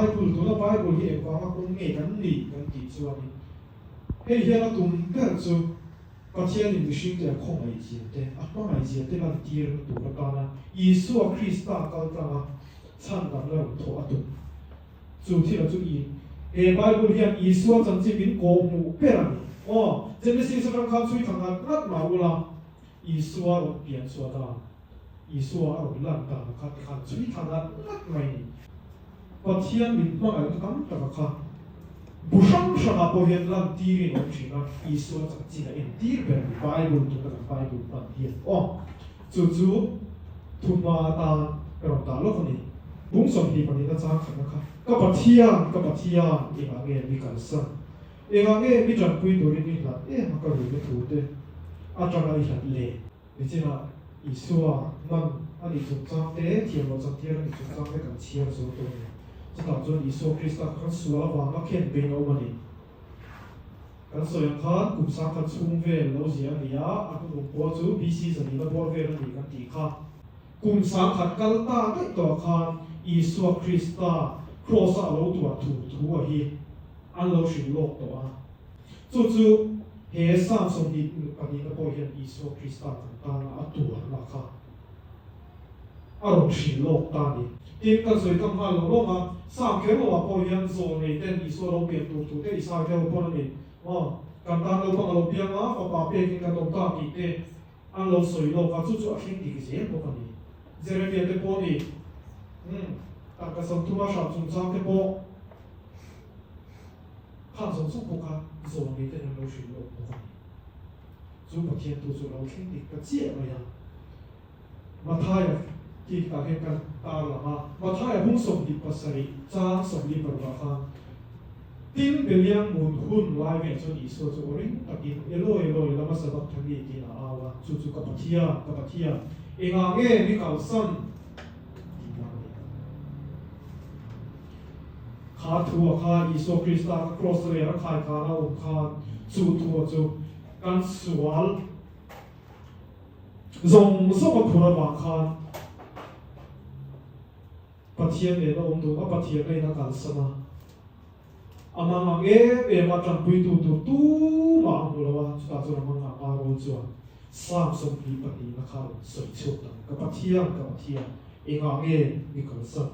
Bible, tuna Bible hi engvanga kawng nge kan nih kan tih chuanin hei hian a tum ber chu Pathianin mihringte a khawngaihzia te, a hmangaihzia te lantirna tur atana Isua Krista kaltlanga chhandamna rawn thawh a tum. Chu thila chu i he Bible hian Isua chanchin min kawhhmuh ber a ni. Aw, Genesis atang khan chhui thla ngat ngat mah ula, Isua rawn pian chhuah dan, Isua a rawn lan dan kha ti khan chhui thla ngat ngat mai a ni. Pathian min hmangaihna tam taka kha bu hrang hrangah pawh hian lan tirin a awm thin a, Isua chanchin a entir ber a ni, Bible tuna kan Bible hman hian. Aw, chu chu thuhma atan ka rawn dah lawk a ni. Bung 22 na chang khatna kha, Ka Pathian, ka Pathian, engah nge mi kalsan? Engah nge mi tanpui turin i hlat em a ka ruihna thute atanga i hlat le? Nichinah Isua man a nih chungchang te, thiam loh changtir a nih chungchang te kan chhiar zo tawh a ni. Chutah chuan Isua Krista kha kan sual avanga khen pein a awm a ni. Kan sawi ang khan kum sangkhat chhung vel lo zia a ni a, a hnuhnung pawh chu BC zanina bawr vel a ni kan tih kha. Kum sangkhat kal ta daih tawh khan Isua Krista Kraws-a a lo tuar thu thu a hi an lo hrilh lawk tawh a. Chu chu he Psalm 22 na pawh hian Isua Krista kan tana a tuarna kha a rawn hrilh lawk ta a ni. Tin, kan sawi tam nghal lo lawk a, Psalm kher loah pawh hian zawl nei ten Isua lo pian tur thu te Isai te ho pawn a ni. Aw, kan tan naupang a lo piang a, fapa pekin kan awm ta tih te an lo sawi lawk a, chu chu a thleng dik zel bawk a ni. Jeremia te pawh ni, umm, tangka 30 a hram chungchang te pawh. Khan zawng zawng bawk a, zawn nei ten an lo hrilh lawk bawk a ni. Chu Pathian tu chu a lo thleng dik ta chiah mai a. Mathaia tih tah hian kan tar lang a, Mathaia hung 27 chang 46 ah khan, Tin Beliang mun hun lai veh chuan Isua chu aw ring takin, Eloi, Eloi, lama sabachthani tiin a au a, chu chu ka Pathian, ka Pathian, engah nge mi kalsan? tihna a ni. Kha thua kha Isua Krista ka kraws leh a khai khan a awm khan chu thua chu kan sual zawng zawng a phur avang khan Pathian nen a awm dun a, Pathian a in a kalsan a, a mangang em em a, tanpuitu tur tumah a hmu lo a, chutah chuan a mangang a rawl chuan Psalm 22 na kha a rawn sawi chhuak ta, Ka Pathian, ka Pathian, engah nge mi kalsan?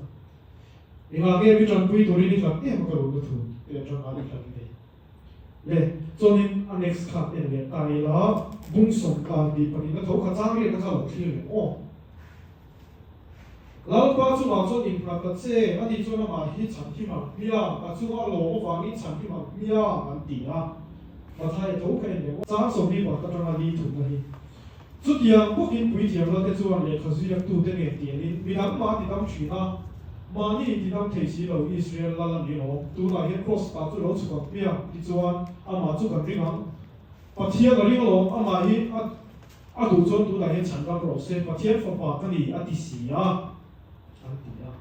Engah nge mi tanpui turin i hlat em a ka ruhna thu te atanga i hlat le? Le, chuanin a next khan en leh ta ila, bung 22 na tho kha chang riatna kha lo thlir leh aw. Lalpa chungah chuan innghat ta che, ani chuan amah hi chhan him ang hmiang, a chunga a lawm avangin chhan him ang hmiang an ti a. Mathai a tho kha en leh aw. Chang 24 atanga li thumna hi. Chutiang bawkin puithiam lalte chuan lehkha ziaktute nen tialin mi dang mah ti dam thin a, mahni ti dam thei si lo Israel lal a ni lawm. Tunah hian Kraws ah chu lo chhuk ang hmiang tichuan amah chu kan ring ang. Pathian a ring alawm, amah hi a a duh chuan tunah hian chhan dam rawh se, Pathian fapa ka ni a ti si a, an ti a.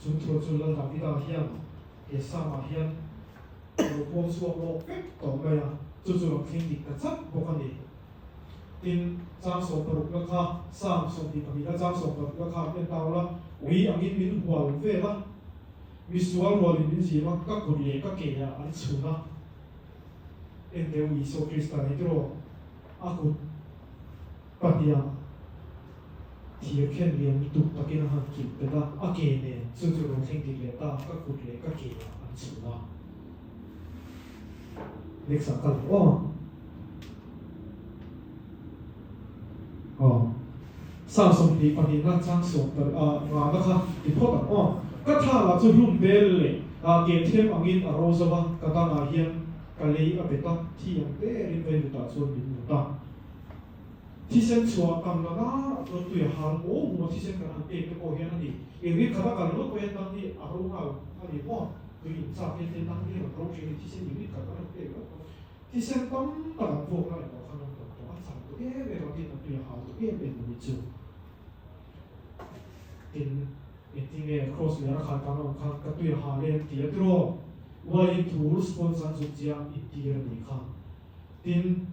Chu thu chu Lal Davida hian he Psalm-ah hian a lo puang chhuak lawk vek tawh mai a, chu chu rawn thleng dik ta chat bawk a ni. Tin, chang 60 la kha, Psalm 22 la chang 60 la kha en ta ula, ui angin min hual vel a, mi sual rualin min zim a, ka kut leh ka ke ah an chhun a. En teh u Isua Krista hi tiraw a kut pahniha thir khen lian lutuk takin a han kilh bet a, a ke nen chu chu rawn thleng dik leh ta, ka kut leh ka ke ah an chhun a. Next ah kal aw. Aw. Psalm 22 na chang sawm tar a nga na kha ti phawt ang aw. Ka tha lah chu hlum bel leh a ke them angin a ro zo a, ka dangah hian ka lei a bet a, thi ang berin vaivutah chuan min mut a. Thisen chhuah tam la na chuan tui a hal maw maw thisen kan han pek te pawh hian a ni. Engvin khata kal ringawt pawh hian dang hi a ro nghal a ni maw? Tui in chak hian thil dang hi a rawn ro thin a ni. Thisen unit khat an rawn pek ringawt pawh thisen tam tak an vuak na engmah khan an rawn tawh a, chang tawh em em a, tin a tui a hal tawh em em a ni chu. Tin, engtinge cross leh a khai kang a awm khan ka tui a hal em ti a tiraw? Uaiin thur sponge an zuk chiang intir a nih kha. Tin,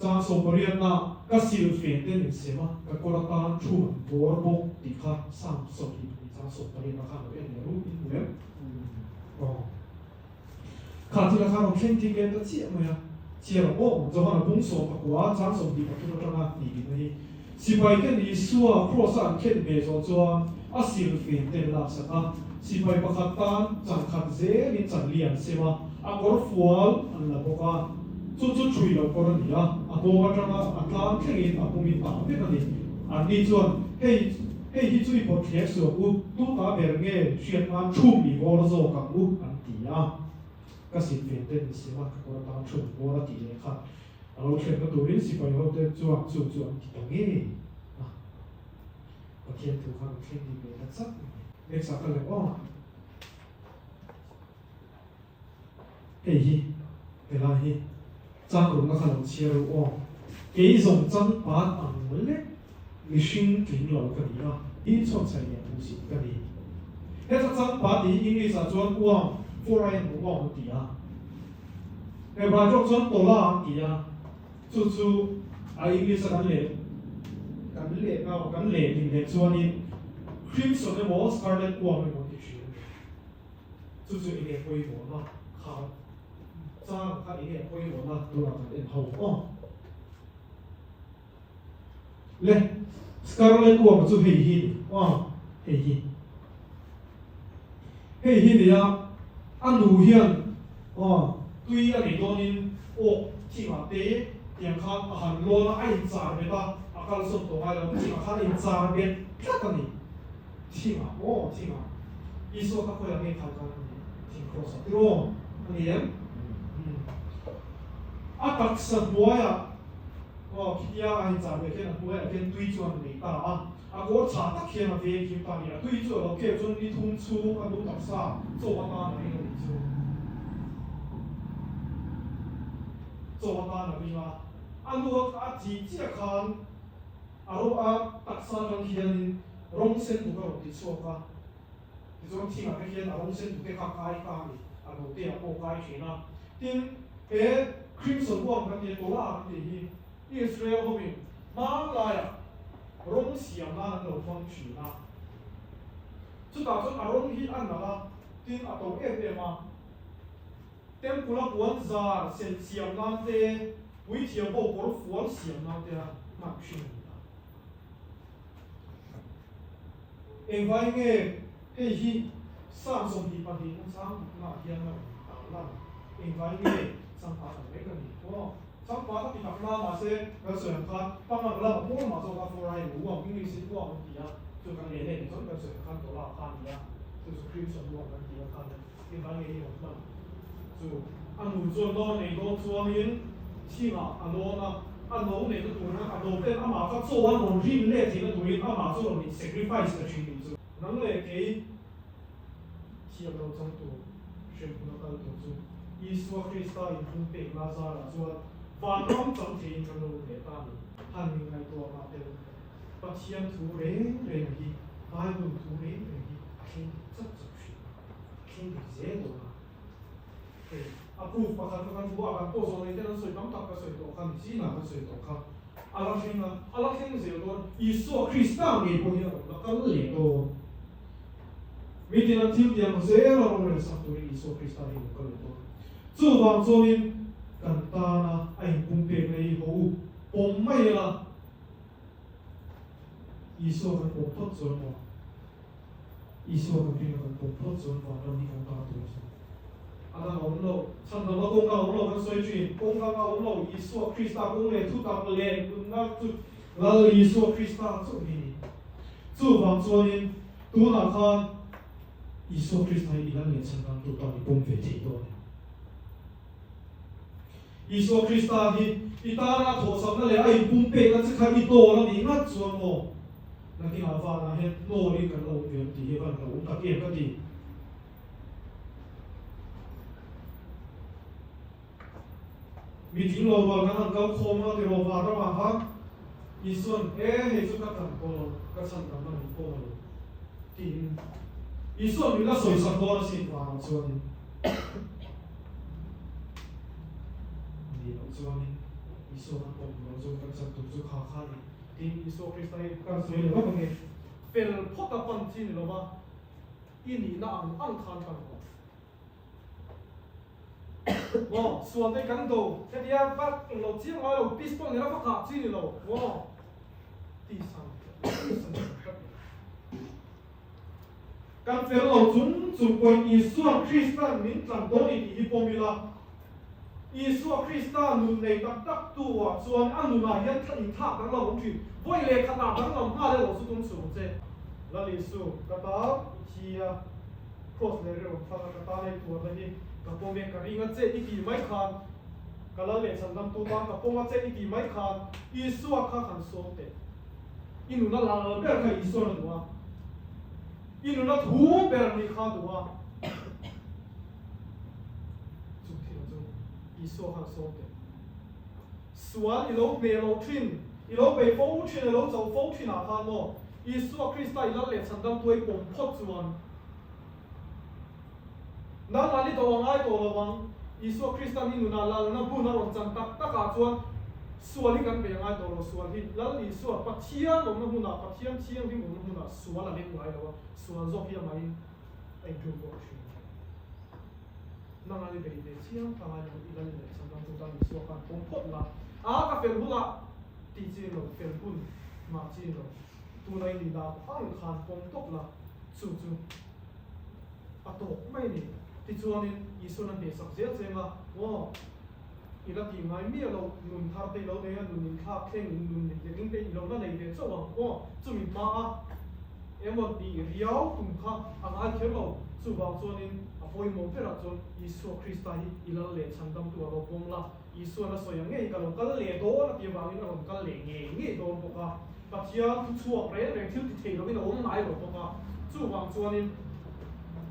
chang 18 ah ka silfen te min sem a, ka kawr atan thu an bawr bawk tih kha Psalm 22 chang 18 ah khan lo en leh rup in hmu em? Kha thil a khan rawn thleng dik leh ta chiah mai a, chhiar ang aw, Johana bung 13 chang 23 atanga tih dikna hi. Sipai ten Isua kraws a an thlen ve zawh chuan a silfen te an laksak a, sipai pakhat tan chan khat zelin chan li an sem a, a kawr fual an la bawk a, chu chu ṭhui loh kawr a ni a, a nghawng aṭanga a tlang thlengin a pumin tah vek a ni. Anni chuan, Hei, hei hi chu i pawt thlek suak u, tu ta ber nge hriat nan ṭhum i bawr zawk ang u, an ti a. Ka silfen te min sem a, ka kawr atan ṭhum i bawr a tih leh kha. A lo thlenna turin sipai hote chuan chu chu an ti ta ngei a, Pathian thu kha an thleng dik leh ta chak mai. Next ah ka lem aw. Hei hi, helai hi chang rukna kha lo chhiar u aw. Kei zawng chang pat ang lek mihring tling lo ka ni a, hi chhuanchhaih leh hmuhsit ka ni. Heta chang pat tih hi English ah chuan uang, foreign uang an ti a. Hebrai tawk chuan Tola an ti a, chu chu a English a kan leh kan leh na kan leh din leh chuanin Crimson emaw Scarlet uang emaw an ti thin a ni. Chu chu enge pawimawhna kha chang kha enge pawimawhna tunah kan en ho aw. Le Scarlet uang chu hei hi ni aw hei hi. Hei hi nia a nu hian aw tui a nei dawnin awk thingah te tiang khan a han lawn a, a inchar bet a, a kalsawn tawh ngai lo, thingah khan a inchar bet tlat a ni. Thingah maw thingah Isua kha khawiah nge khai khan a ni thing cross ah tiraw a ni em? A taksa hnuaiah aw khitia a inchar bet hian a hnuaiah khian tui chuan a nei ta a. A kawr chhah tak hian a veng him ta ni. A tui chu a lo keu chuan ni thum chhung a nu taksa chaw atan a ring a nih chu. Chaw atan a ring a. A nu a thih chiah khan a ro a taksa atang hianin rawng sen duk a rawn ti chhuak a. Tichuan thingah te hian a rawng sen duk te kha kai ta a ni. A note ah pawh kai thin a. Tin, he crimson uang kan tih a, Torah kan tih hi Israel hoin hmanlaiah rawng siam nan an lo hmang thin a. Chutah chuan a rawng hi a nalh a, tin a to em em a. Temple a puan zar sen siam nan te, puithiam ho kawr fual siam nan te a hman thin a ni a. Engvai nge hei hi Psalm 22 na chang tuknaah hian a rawn tarlan? Engvai nge changpat ang reng a ni? Aw. Changpat a ti tak na mahse kan sawi ang khan pangang lam a pawl mah zawk a for ai emaw uang English in uang an ti a chu kan leh leh ni chuan kan sawi ang khan Torah kha a ni a chu chu Crimson uang kan ti a khan engvang nge hi rawn hman chu a nu chuan no nei dawn chuangin thingah a lawn a a no neihna tur hian a no ten amah kha chaw a rawn rin leh theihna turin amah chu rawn in sacrifice ta thin tih chu nang leh kei thiam lo chang tur hremhmun a kal tur chu Isua Krista inpumpekna zarah chuan vanram chang theiin kan lo leh ta a ni. Han inngaihtuah mah tel Pathian thu reng reng hi Bible thu reng reng hi a thleng dik chap chap hrim a, a thleng dik zel dawn a. Hei a proof pakhat kha kan hmu a, kan pawh zawh nei ten an sawi tam tak ka sawi tawh kha ni zingah kan sawi tawh kha a la thleng a, a la thleng zel dawn Isua Krista ngei pawh hi a rawn la kal leh dawn. Mitin an thil tiang zel a rorel sak turin Isua Krista hi a lo kal leh dawn. Chuvang chuanin kan tana a inpumpekna hi haw u pawm mai ila, Isua kan pawm phawt chuan maw? Isua kan ringa kan pawm phawt chuan vanram hi kan tan tur a sin. A dang a awm lo, chhandamna kawng dang a awm lo kan sawi thin. Kawng dang a awm lo, Isua Krista kawng leh thutak leh nunna chu Lal Isua Krista chauh hi a ni. Chuvang chuanin tunah khan Isua Krista hi i lal leh chhan dang tur tan i pawm ve thei dawn em? Isua Krista hi i tana a thawhchakna leh a inpumpekna che kha i dawn a nih ngat chuan maw? Nakinah vanah hian hnawlin kan la awm ve ang tih hi van hlauhawm tak em ka ti. Mi tling lo rual kan han kal khawm a tiraw van ramah khan Isua'n e hei chu ka tlan pawh lo, ka chhan tam a ni pawh lo tiin Isua'n min la sawisak dawn asin vanah chuanin ni loh chuanin Isua kan pawm lo chu kan chan tur chu kha kha a ni tin Isua Krista hi kan sawi leh vak ange fel phawt a pan chi ni lova i nihna ang ang khan pan rawh. Maw sual te kan do hetia va englo chiang ngai lo pistol nena va kah chi ni lo maw tisa tisa Kan fel lo chung chung pawhin Isua Krista'n min tlan dawn i tih hi pawm ila, Isua Krista nun nei tak tak tu ah chuan a nunah hian thla inthlak danglam awm thin. Vawi leh khatah danglam nghal emaw chu tum suh ang che. Lal Isu, ka ta i thi a, Kraws leh rilru thlang a ka ta nei tuarna hi ka pawm e, ka ring a che i tih mai khan, ka lal leh chhandamtu tan ka pawm a che i tih mai khan, Isua kha han sawm teh. I nuna lal ber kha Isuan a duh a, i nuna thu ber nih kha a duh a. Chung thil chu Isua khan sawm teh. Sual i lo hmeh lo thin, i lo bei fo thin, i lo cho fo thin ah khan maw Isua Krista i lal leh chhandam tuai pawm phawt chuan nangmah ni do a ngai tawh lo ang. Isua Kristan i nunah lalna hun a rawn chan tak tak ah chuan sual hi kan bei a ngai tawh lo. Sual hi Lal Isua Pathian awmna hmunah, Pathian thianghlim awmna hmunah sual a leng ngai lo a, sual zawk hi amahin a inṭul bawk thin. Nanga ni bei ve chiang ta ngai lo i lal leh chhandam tu tan Isua khan pawm phawt la, a ka fel hunah tih chi lo, fel hun mah chi lo, tuna i nih dan ang khan pawm tawp la, chu chu a tawk mai a ni. Tichuanin Isuan a hnehsak zel cheng a, aw, i la tih ngai miah lo, nun thar te i lo nei a, nun inthlak thleng in nun letling te i lo la nei ve chauh ang, aw, chumi hma a emaw tih riau tum kha a ngai kher lo. Chuvang chuanin a pawimawh berah chuan Isua Krista hi i lal leh chhandamtu a lo pawm la, Isuan a sawi ang ngei ka lo kal leh dawn a tih avangin a rawn kal leh ngei ngei dawn bawk a. Pathian thu chhuak reng reng thil ti thei lovin a awm ngai lo bawk a. Chuvang chuanin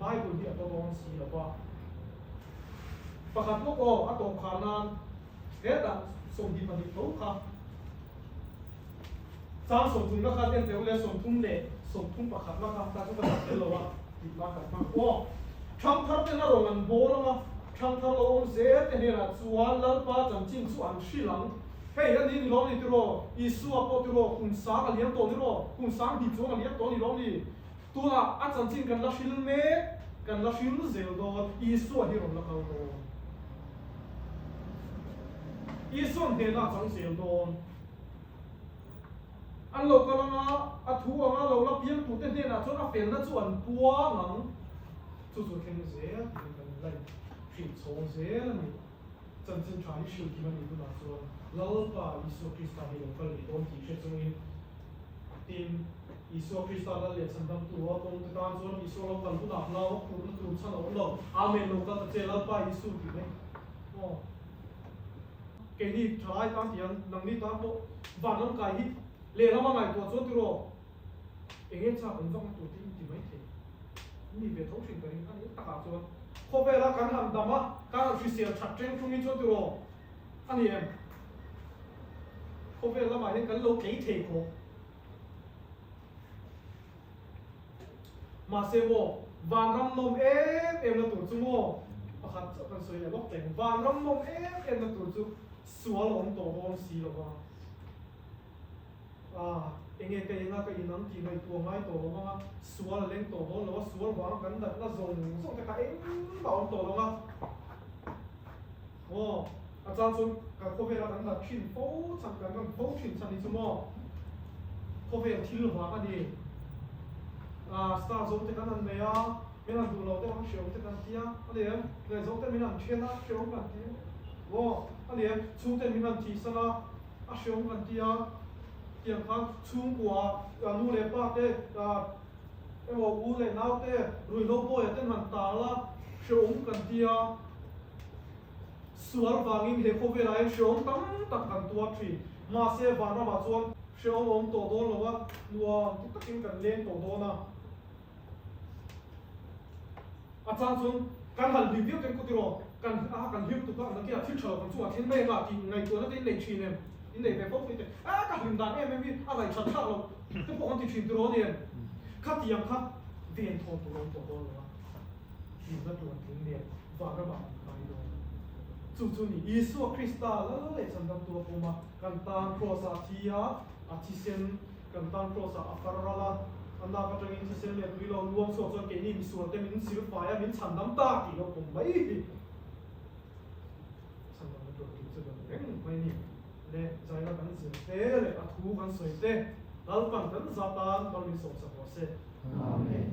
Bible hi a tawh dawn si lo va. Pakhat lawk aw a tawp khar nan hetah 22 tho kha chang 30 na kha ten teu leh 31 pakhat na kha ta chu ka dah tel lo a tih la kan hmang aw. Thangthar ten a rawn an bawl ang a, thangthar lo awm zel te hnenah chuan Lalpa chanchin chu an hrilh ang. Hei a ni ni lawm ni tiraw? Isua pawh tiraw kum sang a liam tawh ni raw? Kum sang hnih chuang a liam tawh ni lawm ni? Tunah a chanchin kan la hril mek, kan la hril zel dawn, Isua hi rawn la kal dawn. Isua'n hnenah a chang zel dawn. An lo kal anga, a thu anga lo la piang tute hnenah chuan a felna chu an puang ang. Chu chu thleng zel tiin kan la in hrilh chhawng zel a ni. Chanchin tha hi hrilh kim a nih hunah chuan Lalpa Isua Krista hi lo kal leh dawn tih hre chungin tin, Isua Krista lal leh chhandamtu a kawngte tan chuan Isua lo kal hunah hlau a phurhna tur chhan a awm lo. Amen lo kal ta che Lalpa Isu tih mai. Aw. Keini thalai tan tih ang nangni tan pawh vanram kai hi lehlam a ngaihtuah chuan tiraw eng nge chak awm vakna tur te in ti mai thei. Mi ve tho thin ka ring a ni takah chuan khawvela kan han dam a, kan han hrisel that teng thung hi chuan tiraw a ni em? Khawvel lamah hian kan lo tlei thei khawp. Mahse maw, vanram nawm em em na tur chu maw, pakhat chauh kan sawi leh lawk teng, vanram nawm em em na tur chu sual a awm tawh dawn si lo va. A, enge ka ina ka inang tih ngaihtuah ngai tawh lo ang a, sual a leng tawh dawn lo a, sual vanga kan natna zawng zawng te kha engmah a awm tawh lo ang a. Aw, a chang chuan kan khawvela kan nat thin fo chhan, kan rawn fo thin chhan hi chu maw khawvel thil vang a ni. Ah, star zawng te kan han nei a, min han duh lo deuh ang hreawm te kan ti a, a ni em? Ngaihzawng te min han then a, hreawm kan ti a. Aw, a ni em? Chhungte min han thihsan a, a hreawm kan ti a. Tiang khan chhungkua ah nu leh pa te, ah, emaw u leh nau te, ruihhlo bawiah ten han tal a, hreawm kan ti a. Sual vangin he khawvelah hian hreawm tam tak kan tuar thin. Mahse, vanramah chuan hreawm a awm tawh dawn lo a, nuam ti takin kan leng tawh dawn a. A chang chuan kan han hlim viau ten kut erawh kan a kan hlim tuk a, nakinah thil tha lo kan chungah thil mai anga tih ngaihtuahna te in nei thin em? In nei ve fo mai te. A ka hlim dan em em hi a ngaihṭhat thlak lo te pawh kan ti thin tiraw nen. Khatiang kha ven thawn tur a awm tawh dawn lo a. Hlimna tuan tling nen vanramah kan kai dawn. Chu chu ni Isua Krista lal leh chandamtu a pawm a, kan tan Kraws-ah a thi a, a thisen kan tan Kraws-ah a far ral a, a lak atangin thisen leh tui lo luang chhuak chuan keini misualte min silfai a, min chhandam ta tih lo pawm mai hi. tur tih chu kan reng mai a ni. Le zaina kan zir te leh a thu kan sawi te Lalpan kan zatan mal min sawmsak rawh se. Amen.